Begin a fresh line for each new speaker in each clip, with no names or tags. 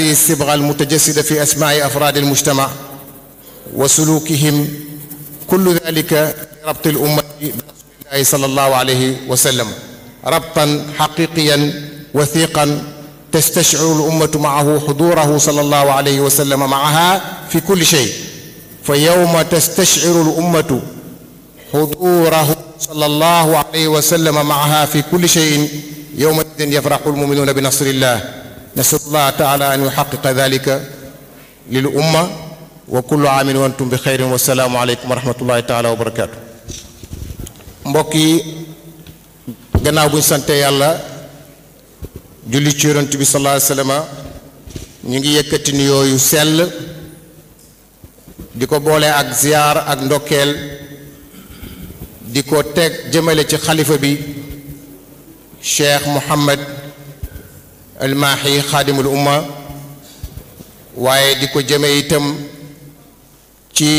هذه الصبغة المتجسدة في أسماء أفراد المجتمع وسلوكهم، كل ذلك لربط الأمة برسول الله صلى الله عليه وسلم ربطا حقيقيا وثيقا تستشعر الأمة معه حضوره صلى الله عليه وسلم معها في كل شيء. فيوم تستشعر الأمة حضوره صلى الله عليه وسلم معها في كل شيء يومئذ يفرح المؤمنون بنصر الله. نسأل الله تعالى أن يحقق ذلك للأمة، وكل عام وأنتم بخير، والسلام عليكم ورحمة الله تعالى وبركاته. mbokki gannaaw buñ sante yàlla julli ci yonent bi sallallahu alayhi wasallam, ñu ngi yëkkati nuyoo yu sell di ko boole ak ziyaar ak ndokkeel di ko teg jëmale ci xalifa bi Cheikh Mouhamed El Mahi xaadimul umma, waaye di ko jëme itam ci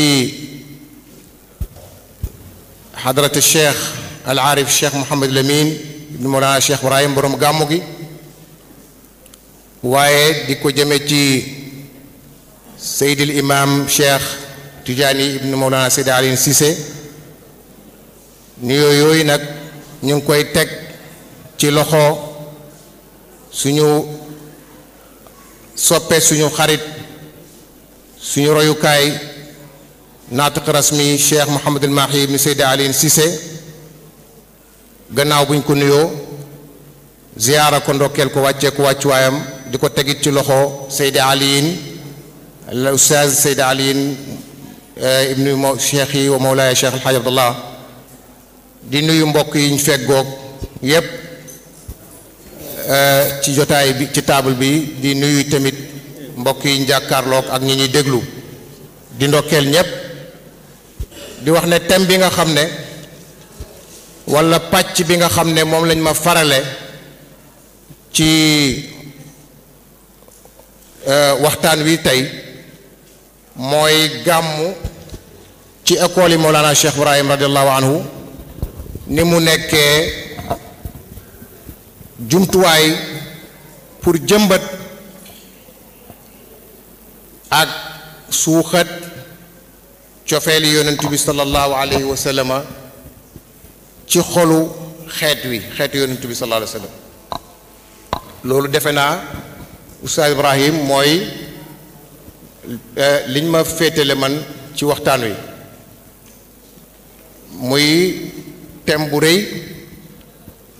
xadratu Cheikh al Arif Cheikh Mouhamed Lamine ibn Mawlana Cheikh Ibrahim borom gàmmu gi, waaye di ko jëme ci Seydil Imam Cheikh Tidiane ibn Mawlana Seydi Aliou Cissé. nuyoo yooyu nag ñu ngi koy teg ci loxo suñu soppe, suñu xarit, suñu royukaay, naatiq rasmi Cheikh Mouhamed El Mahi ibn Seydi Aliou Cissé. gannaaw buñ ko nuyoo ziyaara ko, ndokkeel ko, wàccee ko wàccuwaayam, di ko tegit ci loxo Seydi Aliou al Ustaaz Seydi Aliou ibnu cheikh yi wa mawlaaya Cheikh El Hadj Abdallah. di nuyu mbokk yi ñu feggoog yépp ci jotaay bi, ci table bi. di nuyu tamit mbokk yi ñu jàkkaarloog ak ñi ñuy déglu. di ndokkeel ñépp, di wax ne thème bi nga xam ne walla pàcc bi nga xam ne moom lañ ma farale ci waxtaan wi tey mooy gàmmu ci école yi Mawlana Cheikh Ibrahim radiallahu anhu, ni mu nekkee jumtuwaay pour jëmbat ak suuxat cofeeli yonent bi sallallahu alayhi wa sallam ci xolu xeetu yonent bi sallallahu alayhi wa sallam. loolu defe naa Oustaz Ibrahim mooy liñ ma féetale man ci waxtaan wi, muy thème bu rëy,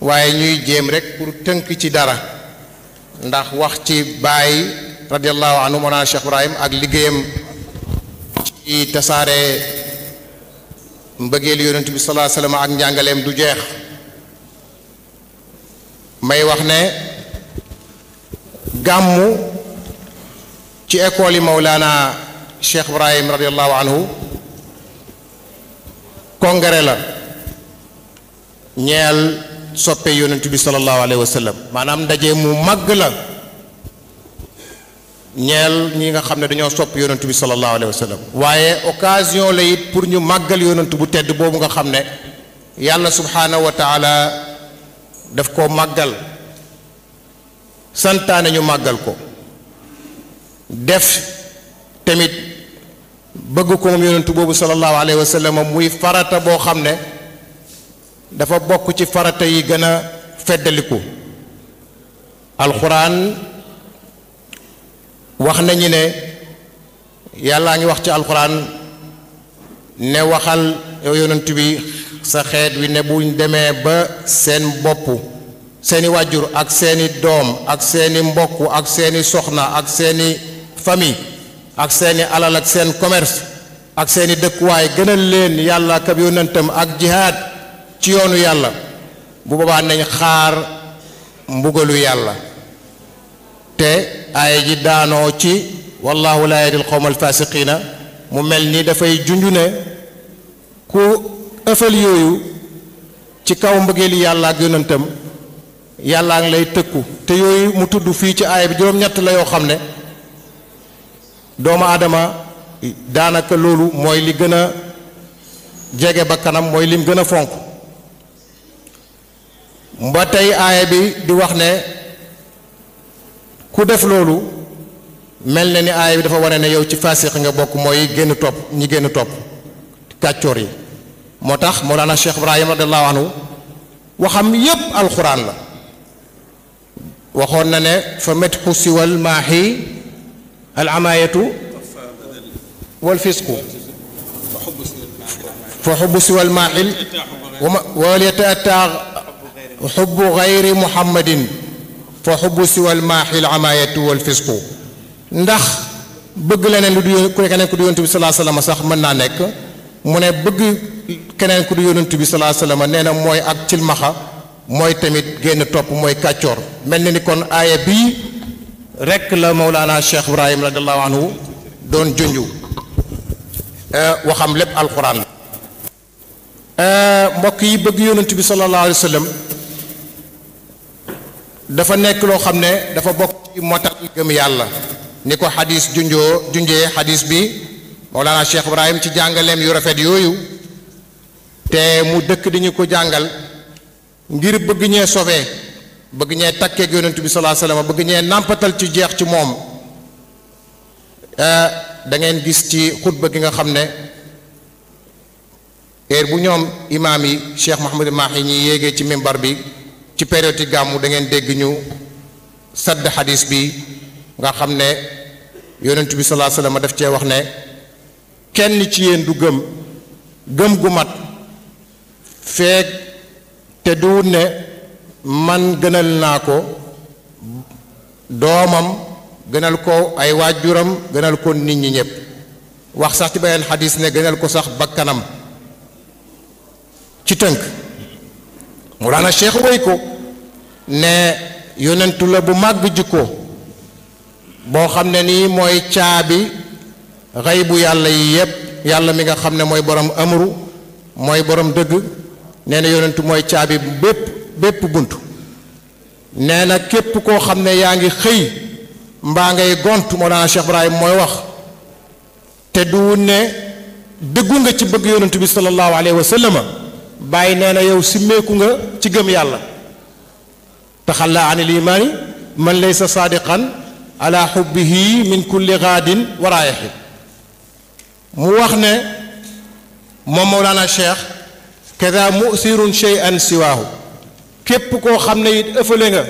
waaye ñuy jéem rek pour tënk ci dara, ndax wax ci Baay radiallahu anhu Mawlana Cheikh Ibrahim ak liggéeyam ci tasaare mbëggeel yonent bi sallallahu alayhi wasallam ak njàngaleem du jeex. may wax ne gàmmu ci école yi Mawlana Cheikh Ibrahim radiallahu anhu congrès la ñeel soppe yonent bi sallallahu alayhi wa sallam, maanaam ndaje mu màgg la ñeel ñi nga xam ne dañoo sopp yonent bi sallallahu alayhi wa sallam, waaye occasion la it pour ñu màggal yonent bu tedd boobu nga xam ne yàlla subhaanahu wa taala daf koo màggal, santaane ñu màggal ko, def tamit bëgg ko moom yonent boobu sallallahu alayhi wa sallam muy farata boo xam ne dafa bokk ci farata yi gën a feddaliku. alxuraan wax nañu ne yàllaa ngi wax ci alxuraan ne waxal yow yonent bi sa xeet wi ne buñ demee ba seen bopp, seeni wàjjur ak seeni doom ak seeni mbokk ak seeni soxna ak seeni famille ak seeni alal ak seen commerce ak seeni dëkkuwaay gënal leen yàlla ak yonentam ak jihaad ci yoonu yàlla, bu boobaa nañ xaar mbugalu yàlla. te aaya ji daanoo ci wallahu laa yahdil qawmal faasiqiina, mu mel ni dafay junju ne ku ëffal yooyu ci kaw mbëggeeli yàlla ak yonentam yàllaa ngi lay tëkku. te yooyu mu tudd fii ci aaya bi juróom-ñett la yoo xam ne doomu aadama daanaka loolu mooy li gën a jege ba kanam, mooy lim gën a fonk. ba tey aaya bi di wax ne ku def loolu mel na ni aaya bi dafa wane ne yow ci faasiq nga bokk mooy génn topp ñi génn topp kàccoor yi moo tax Mawlana Cheikh Ibrahim radiallahu anhu waxam yépp alquran la waxoon na ne fa metxu siwal maaxi al amayatu wal fisqu fa xubbu siwal maaxil wal yataataa xubbu gayri muhammadin fa xubbu siwal maaxil amayatu wal fisqu ndax bëgg leneen lu du keneen ku du yonent bi salaa sallam sax mën naa nekk mu ne bëgg keneen ku du yonent bi salaa sallam nee na mooy ak cilmaxa mooy tamit génn topp mooy kàccoor mel na ni kon aaya bii rekk la Mawlana Cheikh Ibrahim radiallahu anhu doon junju waxam lépp alquran la mbokk yi bëgg yonent bi sallallahu alayhi wa sallam dafa nekk loo xam ne dafa bokk ci motal gëm yàlla ni ko xadis junjee xadis bi Mawlana Cheikh Ibrahim ci jàngaleem yu rafet yooyu te mu dëkk di ñu ko jàngal ngir bëgg ñee sauvé bëgg ñee takkeeg yonent bi sallallahu alayhi wasallam bëgg ñee nàmpatal ci jeex ci moom da ngeen gis ci xutba gi nga xam ne heure bu ñoom imaam yi Cheikh Mouhamadou Mahi ñi yéegee ci mimbar bi ci période yi gàmmu da ngeen dégg ñu sadd xadis bi nga xam ne yonent bi sallallahu alayhi wasallam daf cee wax ne kenn ci yéen du gëm gu mat feek te du ne man gënal naa ko doomam gënal ko ay waajuram gënal ko nit ñi ñëpp wax sax ci beneen xadis ne gënal ko sax bakkanam ci tënk Mawlana Cheikh woy ko ne yonentu la bu màgg jikko boo xam ne nii mooy caabi xëy bu yàlla yi yépp yàlla mi nga xam ne mooy borom amru mooy borom dëgg nee na yonentu mooy caabi bépp bunt nee na képp koo xam ne yaa ngi xëy mbaa ngay gont Mawlana Cheikh Ibrahim mooy wax te du ne dëggu nga ci bëgg yonentu bi sallallahu alayhi wa sallam bàyyi nee na yow simmeeku nga ci gëm yàlla taxalla an il imaani man laysa saadiqan ala xubbihi min kulli gaadin wa raayaxin mu wax ne moom Mawlana Cheikh kada musirun shay'an siwaahu képp koo xam ne it ëffale nga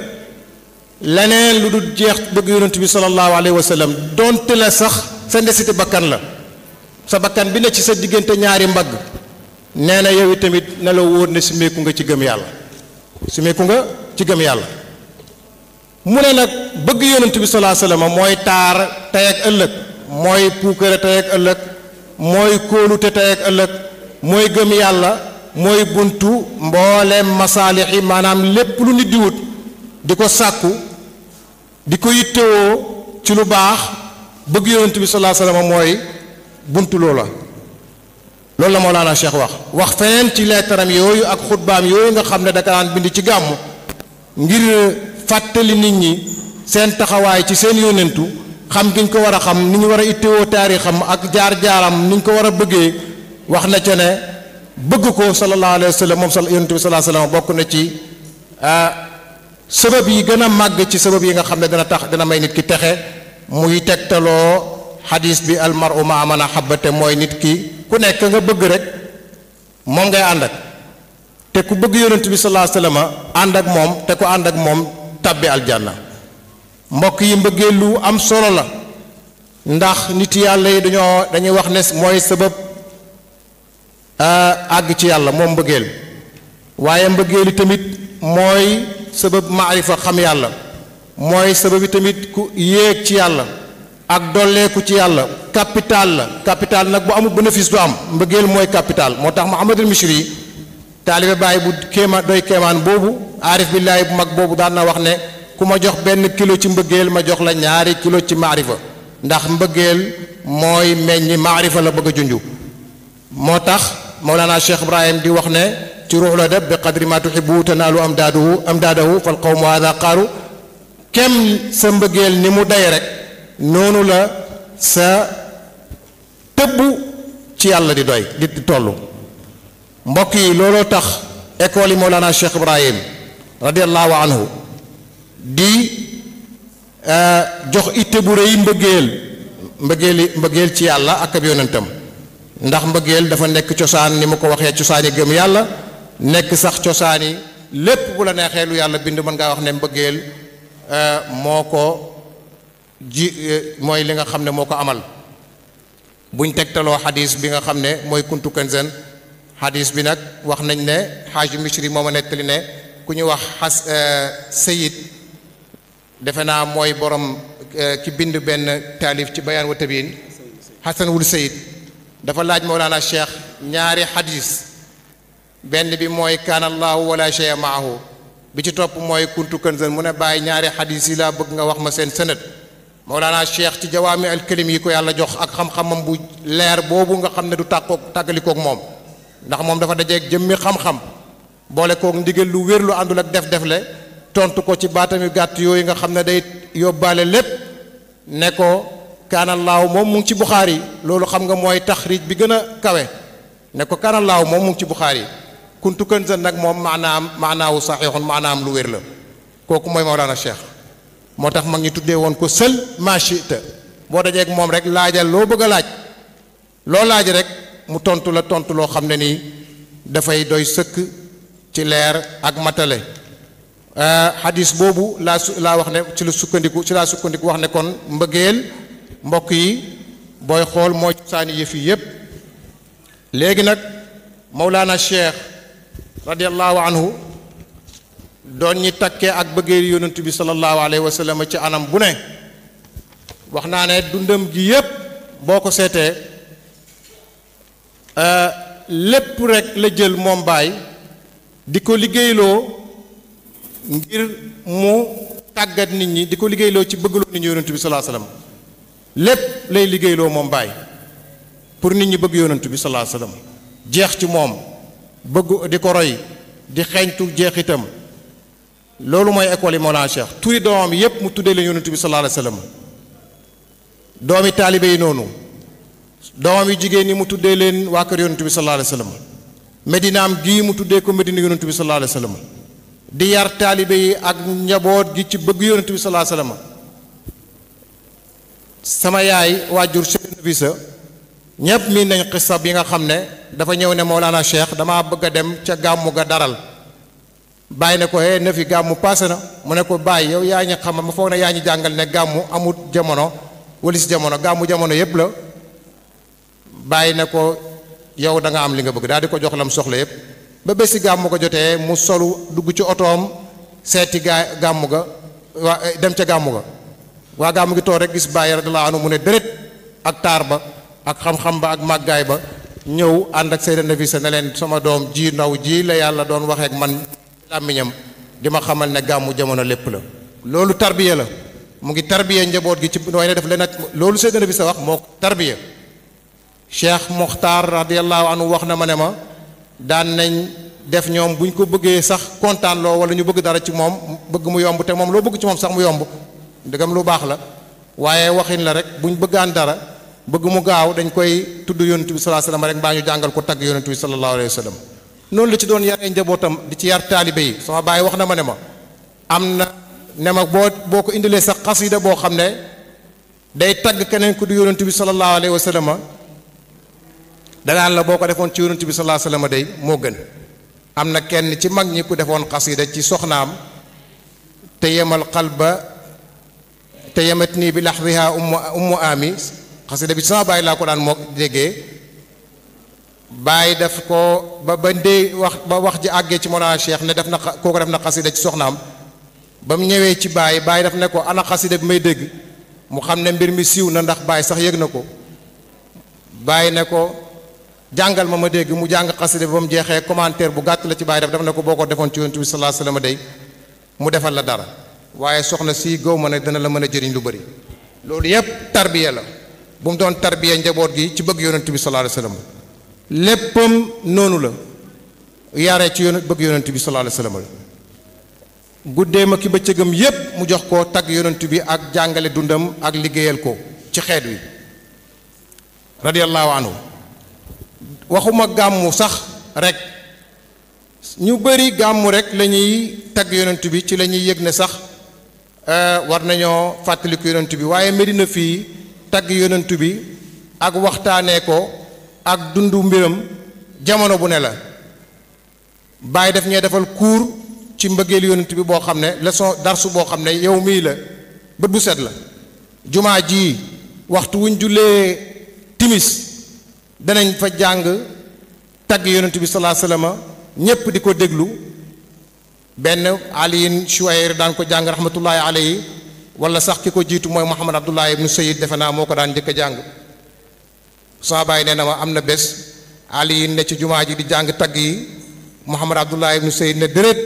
leneen lu dul jeex bëgg yonent bi sallallahu alayhi wa sallam donte la sax sa ndesiti bakkan la sa bakkan bi ne ci sa diggante ñaari mbagg nee na yow tamit na la wóor ne simeeku nga ci gëm yàlla simeeku nga ci gëm yàlla mu ne nag bëgg yonent bi sallallahu alayhi wa sallam mooy taar tey ak ëllëg mooy puukare tey ak ëllëg mooy kóolute tey ak ëllëg mooy gëm yàlla mooy buntu mbooleem masaalix yi maanaam lépp lu nit di wut di ko sàkku di ko yittewoo ci lu baax bëgg yonent bi sallallahu alayhi wa sallam mooy buntu loola loolu la Mawlana Cheikh wax feneen ci leetaram yooyu ak xutbaam yooyu nga xam ne da daan bind ci gàmmu ngir fàttali nit ñi seen taxawaay ci seen yónnentu xam gi ñu ko war a xam ni ñu war a ittewoo taarixam ak jaar-jaaram ni ñu ko war a bëggee wax na ca ne bëgg ko sallallahu alayhi wa sallam moom yónnentu bi sallallahu alayhi wa sallam bokk na ci sabab yi gën a màgg ci sabab yi nga xam ne dana may nit ki texe muy tegtaloo xadis bi almaru maa man ahabba mooy nit ki ku nekk nga bëgg rek moom ngay ànd ak te ku bëgg yónnentu bi sallallahu alayhi wa sallam ànd ak moom te ku ànd ak moom tabbi aljanna mbokk yi mbëggee lu am solo la ndax nit yàlla yi dañuy wax ne mooy sabab àgg ci yàlla moom mbëggeel waaye mbëggeel yi tamit mooy sabab maarifa xam yàlla mooy sabab yi tamit ku yéeg ci yàlla ak dolleeku ci yàlla capital nag bu amul bénéfice du am mbëggeel mooy capital moo tax Muhammadul Mishri taalibe bàyyi bu kéemaan boobu aarif billaahi bu mag boobu daan na wax ne ku ma jox benn kilo ci mbëggeel ma jox la ñaari kilo ci maarifa ndax mbëggeel mooy meññi maarifa la bëgg a junju moo tax Mawlana Cheikh Ibrahim di wax ne ci ruuxul adab bi qadri ma tuhibbu tanaalu amdaadahu fal qawmu hada qaaru kem sa mbëggeel ni mu day rek noonu la sa tëbbu ci yàlla di doy di tollu mbokk yi looloo tax école yi Mawlana Cheikh Ibrahim radiallahu anhu di jox itte bu rëy mbëggeel ci yàlla ak ab yonentam ndax mbëggeel dafa nekk cosaan ni ma ko waxee cosaani gëm yàlla nekk sax cosaani lépp bu la neexee lu yàlla bind mën ngaa wax ne mbëggeel moo ko mooy li nga xam ne moo ko amal buñ tegtaloo xadis bi nga xam ne mooy kuntu kanzan xadis bi nag wax nañ ne xaaju Misri moo ma nettali ne ku ñu wax sayid defe naa mooy borom ki bind benn taalif ci bayaan wa tabiin xasan wul sayid dafa laaj Mawlana Cheikh ñaari xadis benn bi mooy kaana allahu wala shay'a maahu bi ci topp mooy kuntu kanzan mu ne bàyyi ñaari xadis yi laa bëgg nga wax ma seen sanad Mawlana Cheikh ci jawaami al kalim yi ko yàlla jox ak xam-xamam bu leer boobu nga xam ne du tàggalikook moom ndax moom dafa dajeeg jëmmi xam-xam boole kook ndigal lu wér lu àndul ak def-defle tontu ko ci baatam yu gàtt yooyu nga xam ne day yóbbaale lépp ne ko kaanallaahu moom mu ngi ci Buxaari loolu xam nga mooy taxriij bi gën a kawe ne ko kaanallaahu moom mu ngi ci Buxaari kuntu kanzan nag moom maanaawu saxiixun maanaam lu wér la kooku mooy Mawlana Cheikh moo tax mag ñi tuddee woon ko sël machita boo dajeeg moom rek laajal loo bëgg a laaj loo laaj rek mu tontu la tontu loo xam ne nii dafay doy sëkk ci leer ak matale xadis boobu laa wax ne ci laa sukkandiku wax ne kon mbëggeel mbokk yi booy xool mooy cosaani yëf yi yépp léegi nag Mawlana Cheikh radiallahu anhu doon ñi takkee ak bëggeel yonent bi sallallahu alayhi wa sallam ci anam bu ne wax naa ne dundam gi yépp boo ko seetee lépp rek la jël moom baay di ko liggéeyloo ngir mu tàggat nit ñi di ko liggéeyloo ci bëggloo nit ñi yonent bi sallallahu alayhi wa sallam lépp lay liggéeyloo moom baay pour nit ñi bëgg yonent bi sallallahu alayhi wa sallam jeex ci moom bëgg di ko roy di xeeñtu jeexitam loolu mooy école yi Mawlana Cheikh turi doomam yépp mu tuddee leen yonent bi sallallahu alayhi wa sallam doomi taalibe yi noonu doomam yu jigéen ñi mu tuddee leen waa kër yonent bi sallallahu alayhi wa sallam medinaam gii mu tuddee ko medina yonent bi sallallahu alayhi wa sallam di yar taalibe yi ak njaboot gi ci bëgg yonent bi sallallahu alayhi wa sallam sama yaay waajur Cheikh Nafisa ñépp miin nañ xissa bi nga xam ne dafa ñëw ne Mawlana Cheikh damaa bëgg a dem ca gàmmu ga daral bàyyi ne ko na fi gàmmu paase na mu ne ko bàyyi yow yaa ñu xam ma foog ne yaa ñu jàngal ne gàmmu amut jamono walis jamono gàmmu jamono yépp la bàyyi ne ko yow da nga am li nga bëgg daal di ko jox lam soxla yépp ba bési gàmmu ko jotee mu solu dugg ci otoom seeti gàmmu ga waa dem ca gàmmu ga waa gàmmu gi toog rek gis bàyyi radiyallahu anhu mu ne dërët ak taar ba ak xam-xam ba ak màggaay ba ñëw ànd ak Sayda Nafisa ne leen sama doom ji ndaw ji la yàlla doon waxee ak man làmmiñam di ma xamal ne gàmmu jamono lépp la loolu tarbiya la mu ngi tarbiya njaboot gi ci nooy ne def leen loolu Sayda Nafisa wax moo tarbiya Cheikh Mokhtar radiyallahu anhu wax na ma ne ma daan nañ def ñoom bu ñu ko bëggee sax kontaan loo wala ñu bëgg dara ci moom bëgg mu yomb te moom loo bëgg ci moom sax mu yomb ndegam lu baax la waaye waxin la rek bu ñu bëggaan dara bëgg mu gaaw dañ koy tudd yonent bi sallallahu alayhi wasallam rek mbaa ñu jàngal ko tagg yonent bi sallallahu alayhi wasallam noonu la ci doon yaree njabootam di ci yar taalibe yi sama baay wax na ma ne ma am na ne ma boo ko indilee sax xasida boo xam ne day tagg keneen ku du yonent bi sallallahu alayhi wasallam danaan la boo ko defoon ci yonent bi sallallahu alayhi wasallam day moo gën am na kenn ci mag ñi ku defoon xasida ci soxnaam te yemal qalba te yemat nii bi laxdiha ummu ami xasida bi sama bàyyi laa ko daan moo déggee bàyyi def ko ba ndey wax ji àggee ci Mawlana Cheikh ne def na kooku def na xasida ci soxnaam ba mu ñëwee ci bàyyi def ne ko ana xasida bi may dégg mu xam ne mbir mi siiw na ndax bàyyi sax yëg na ko bàyyi ne ko jàngal ma dégg mu jàng xasida bi ba mu jeexee commentaire bu gàtt la ci bàyyi def ne ko boo ko defoon ci yonent bi sallallahu alayhi wasallam day mu defal la dara waaye soxna si gaw ma ne dana la mën a jëriñ lu bëri loolu yépp tarbiya la bu mu doon tarbiya njaboot gi ci bëgg yonent bi sallallahu alayhi wasallam léppam noonu la yaree ci bëgg yonent bi sallallahu alayhi wasallam guddee ma ki bëccëgam yépp mu jox ko tagg yonent bi ak jàngale dundam ak liggéeyal ko ci xeet wi radiyallahu anhu waxuma gàmmu sax rek ñu bëri gàmmu rek la ñuy tagg yonent bi ci la ñuy yëg ne sax war nañoo fàttaliku yonent bi waaye Medina fii tagg yonent bi ak waxtaanee ko ak dundu mbiram jamono bu ne la Baay def ñee defal cours ci mbëggeelu yonent bi boo xam ne leçon darsu boo xam ne yow mii la bët bu set la jumaa ji waxtu wuñ jullee timis danañ fa jàng tagg yonent bi sallallahu alayhi wasallam ñépp di ko déglu benn aliin Shuayr daan ko jàng rahmatullahi alayhi wala sax ki ko jiitu mooy Muhammad Abdullah ibnu Sayyid defe naa moo ko daan njëkk a jàng sama baay nee na ma am na bés aliin ne ci jumaa ji di jàng tagg yi Muhammad Abdullah ibnu Sayyid ne dërët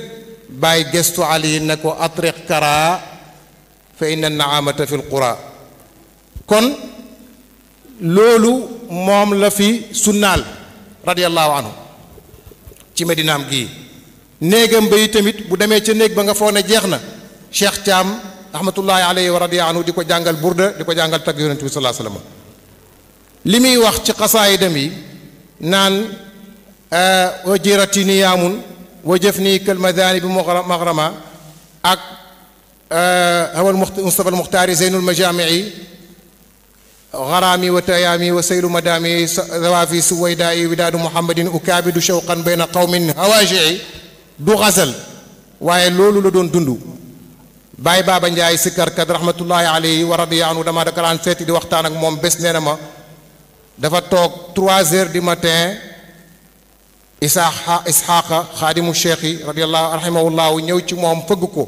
bàyyi gestu aliin ne ko atriq kara fa inna naamata fi l qura kon loolu moom la fi sunnaal radiyallahu anhu ci medinaam gii néegam ba yi tamit bu demee ca néeg ba nga foo ne jeex na Cheikh Thiam rahmatullahi alayhi wa radiya anhu di ko jàngal burda di ko jàngal tagg yonent bi sallallahu alayhi wa sallam li muy wax ci xasaayidam yi naan wa jirati niyaamun wa jëf nii kal madani bi maghrama ak hawal Mustafa al Muxtaari zeynul majamii غرامي وتيامي وسيل مدامي ذوافي سويدائي وداد محمد أكابد شوقا بين قوم هواجعي du xasal waaye loolu la doon dund Baay Baaba Njaay sikkarkat rahmatullahi alayhi wa radiya anhu dama dakaraan seeti di waxtaan ak moom bés nee na ma dafa toog 3 heures du matin Isxaaqa xaadimu cheikh yi radiyallahu rahimahullahu ñëw ci moom fëgg ko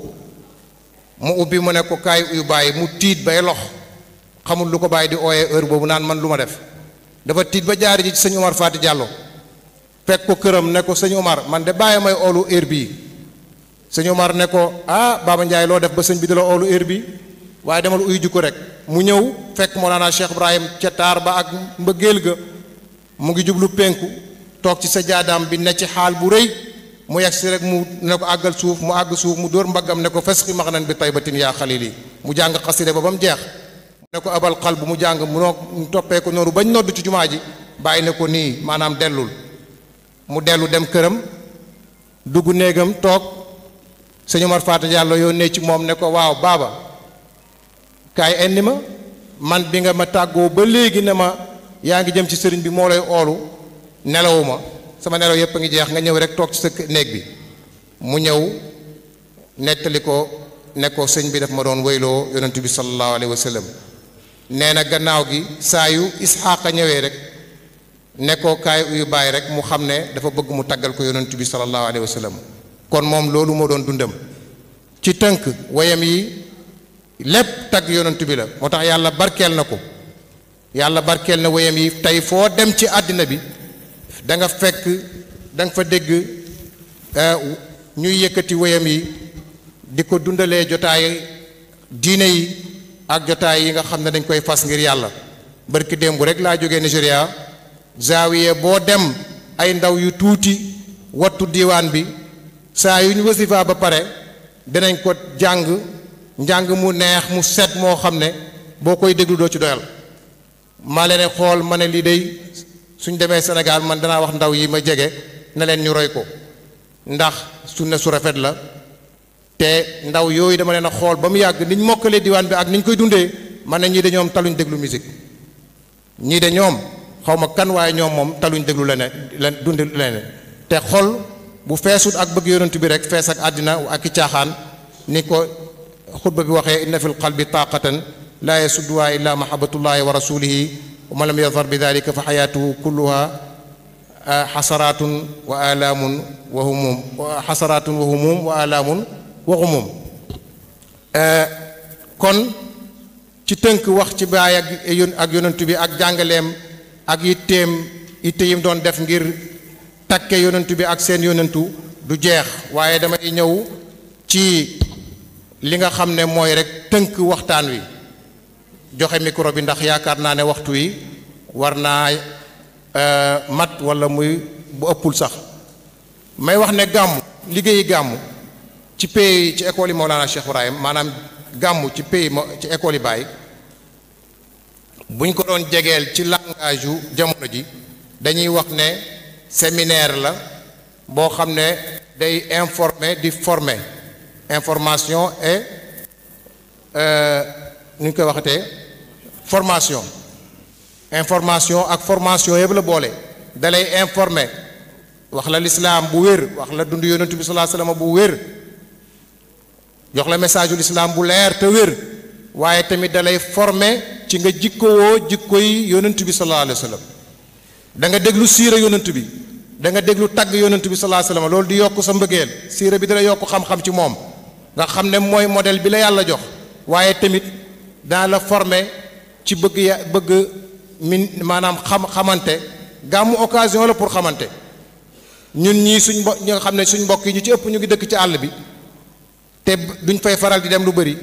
mu ubbi mu ne ko kaay uyu Baay mu tiit bay lox xamul lu ko Baay di ooyee heure boobu naan man lu ma def dafa tiit ba jaari ji ci sëñ Omar Fati Diallo fekk ko këram ne ko sëñ Omar man de bàyyi may oolu heure bii sëñ Omar ne ko ah Baba Ndiaye loo def ba sëñ bi di la oolu heure bii waaye demal uyu ji ko rek mu ñëw fekk Mawlana Cheikh Ibrahim ca taar ba ak mbëggeel ga mu ngi jublu penku toog ci sa jaadaam bi ne ci xaal bu rëy mu yegg si rek mu ne ko àggal suuf mu àgg suuf mu dóor mbaggam ne ko fasqi maxnan bi taybatin yaa xalili mu jàng xaside ba mu jeex ne ko abal xal bu mu jàng mu toppee ko noonu bañ nodd ci jumaa ji bàyyi ne ko nii maanaam dellul mu dellu dem këram dugg néegam toog sëñ Omar Fata Diallo yónnee ci moom ne ko waaw baaba kaay indi ma man bi nga ma tàggoo ba léegi ne ma yaa ngi jëm ci sëriñ bi moo lay oolu nelawuma sama nelaw yépp a ngi jeex nga ñëw rek toog ci sa néeg bi mu ñëw nettali ko ne ko sëñ bi daf ma doon wayloo yonent bi sallallahu alayhi wa sallam nee na gannaaw gi saa yu Isxaaqa ñëwee rek ne ko kaay uyu Baay rek mu xam ne dafa bëgg mu taggal ko yonent bi sallallahu alayhi wa sallam kon moom loolu moo doon dundam ci tënk wayam yi lépp tagg yonent bi la moo tax yàlla barkeel na ko yàlla barkeel na wayam yi tey foo dem ci àddina bi da nga fekk da nga fa dégg ñuy yëkkati wayam yi di ko dundalee jotaay diine yi ak jotaay yi nga xam ne dañ koy fas ngir yàlla barki démb rek laa jógee Nigeria zaawiye boo dem ay ndaw yu tuuti wattu diiwaan bi saa yu ñu wasifa ba pare dinañ ko njàng mu neex mu set moo xam ne boo koy déglu doo ci doyal maa leen xool ma ne lii day suñ demee Sénégal man danaa wax ndaw yi ma jege ne leen ñu roy ko ndax sunna su rafet la te ndaw yooyu dama leen a xool ba mu yàgg niñ mokkalee diwaan bi ak niñ koy dundee man ne ñii de ñoom taluñ déglu musique ñii de ñoom xaw ma kan waaye ñoom moom taluñ déglu leen dundi leneen te xol bu feesut ak bëgg yonent bi rek fees ak àddina ak i caaxaan ni ko xutba bi waxee inna fil qalbi taaqatan laa yasudduha illa mahabbatullahi wa rasulihi wa man lam yadhar bi dalika fa xayaatuhu kulluha xasaraatun wa alaamun wa humum xasaraatun wa humum wa alaamun wa humum kon ci tënk wax ci Baay ak yonent bi ak jàngaleem ak yitte yim doon def ngir takke yonentu bi ak seen yonentu du jeex waaye damay ñëw ci li nga xam ne mooy rek tënk waxtaan wi joxe micro bi ndax yaakaar naa ne waxtu wi war naa mat wala muy bu ëppul sax may wax ne gàmmu liggéeyi gàmmu ci pays ci école yi Mawlana Cheikh Ibrahim maanaam gàmmu ci pays ci école yi Baye buñ ko doon jegeel ci langage yu jamono ji dañuy wax ne séminaire la boo xam ne day informer di former information et nu ñu koy waxatee formation information ak formation yëpp la boole dalay informer wax la lislaam bu wér wax la dund yonent bi sallallahu alayhi wasallam bu wér jox la message u lislaam bu leer te wér waaye tamit dalay former ci nga jikkowoo jikko yi yonent bi sallallahu alayhi wasallam da nga déglu siira yonent bi da nga déglu tagg yonent bi sallallahu alayhi wasallam loolu di yokk sa mbëggeel siira bi dala yokk xam-xam ci moom nga xam ne mooy modèle bi la yàlla jox waaye tamit daa la former ci bëgg min maanaam xamante gàmmu occasion la pour xamante ñun ñii ñi nga xam ne suñ mbokk yi ñu ci ëpp ñu ngi dëkk ci àll bi te duñ fay faral di dem lu bëri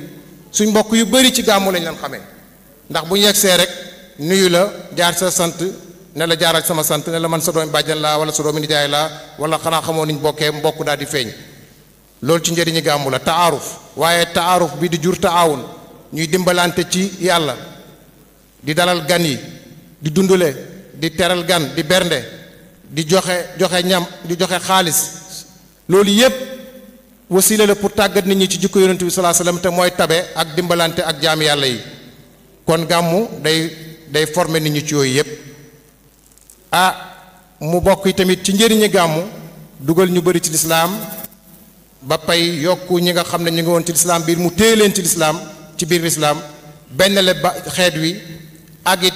suñ mbokk yu bëri ci gàmmu lañ leen xamee ndax bu ñu yegsee rek nuyu la jaar sa sant ne la jaaral sama sant ne la man sa doomi bàjjan laa wala sa doomi nijaay laa wala xanaa xamoo niñ bokkee mbokk daal di feeñ loolu ci njëriñi gàmmu la taaruf waaye taaruf bi di jur taawun ñuy dimbalante ci yàlla di dalal gan yi di dundule di teral gan di bernde di joxe ñam di joxe xaalis loolu yépp wasila la pour tàggat nit ñi ci jikko yonent bi sallallahu alayhi wasallam te mooy tabe ak dimbalante ak jaami yàlla yi kon gàmmu day former nit ñi ci yooyu yépp mu bokk yi tamit ci njëriñi gàmmu dugal ñu bëri ci lislaam ba pay yokku ñi nga xam ne ñu ngi woon ci lislaam biir mu téye leen ci lislaam ci biir lislaam benn la ba xeet wi ak it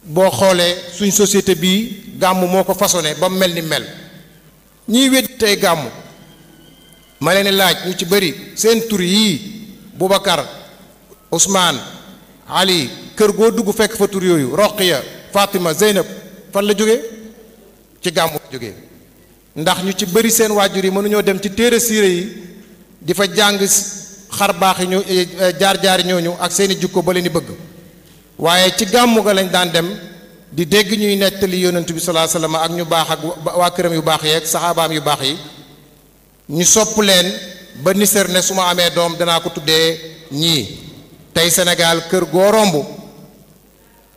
boo xoolee suñ société bii gàmmu moo ko façonné ba mu mel ni mel ñiy wedd tey gàmmu ma leen laaj ñu ci bëri seen tur yii Boubacar Ousmane Ali kër goo dugg fekk fa tur yooyu Roqiya Fatima Zeynab fan la jógee ci gàmmu la jógee ndax ñu ci bëri seen waajur yi mënuñoo dem ci téere siire yi di fa jàng xar baax yi ñu jaar-jaari ñooñu ak seeni jukko ba leen di bëgg waaye ci gàmmu ga lañ daan dem di dégg ñuy nettali yonent bi sallallahu alayhi wasallam ak ñu baax ak waa këram yu baax yeeg saxaabaam yu baax yi ñu sopp leen ba niser ne su ma amee doom danaa ko tuddee ñii tey Sénégal kër goo romb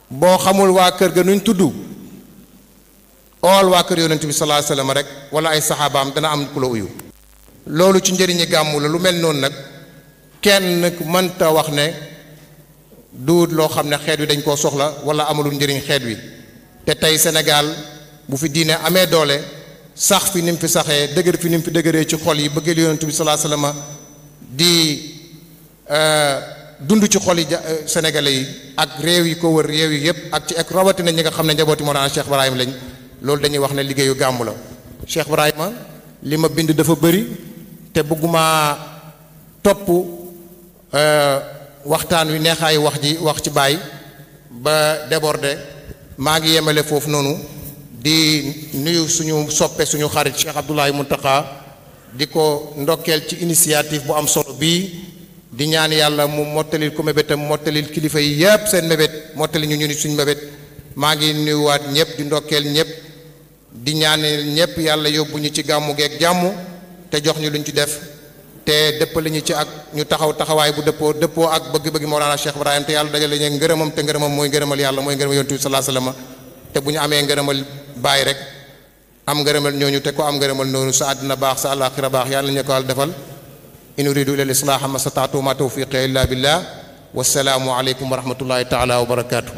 boo xamul waa kër ga nuñ tudd ool waa kër yonent bi sallallahu alayhi wasallam rek wala ay saxaabaam dana am ku la uyu loolu ci njëriñi gàmmu la lu mel noonu nag kenn mënta wax ne duut loo xam ne xeet wi dañ koo soxla wala amalul njëriñ xeet wi te tey Sénégal bu fi diine amee doole sax fi ni mu fi saxee dëgër fi ni mu fi dëgëree ci xol yi bëggeel yonent bi sallallahu alayhi wasallam di dund ci xol yi sénégalais yi ak réew yi ko wër réew yi yépp ak ci ak rawatina ñi nga xam ne njabooti Mawlana Cheikh Ibrahima lañ loolu dañuy wax ne liggéeyu gàmmu la Cheikh Ibrahima li ma bind dafa bëri te bëgguma topp waxtaan wi neexaayu wax ci bàyyi ba débordé maa ngi yemale foofu noonu di nuyu suñu soppe suñu xarit Cheikh Abdoulaye Mountakha di ko ndokkeel ci initiative bu am solo bii di ñaan yàlla mu mottalil ko mébétam mottalil kilifa yi yépp seen mébét mottali ñu ni suñu mébét maa ngi nuyuwaat ñëpp di ndokkeel ñëpp di ñaanal ñëpp yàlla yóbbu ñu ci gàmmu geeg jàmm te jox ñu luñ ci def te dëppale ñu ci ak ñu taxawaay bu dëppoo ak bëgg-bëgg Mawlana Cheikh Ibrahima te yàlla dajale ñu ngërëmam te ngërëmam mooy ngërëmal yàlla mooy ngërëmal yonent bi sallallahu alayhi wasallam te bu ñu amee ngërëmal baay rek am ngërëmal ñooñu te ko am ngërëmal noonu sa àddina baax sa àllaaxira baax yàlla ñu ko al defal in uridu illa al-islaha ma stata'tu ma tawfiqi illa billah wassalaamu aleykum wa rahmatullahi taala wa barakatuh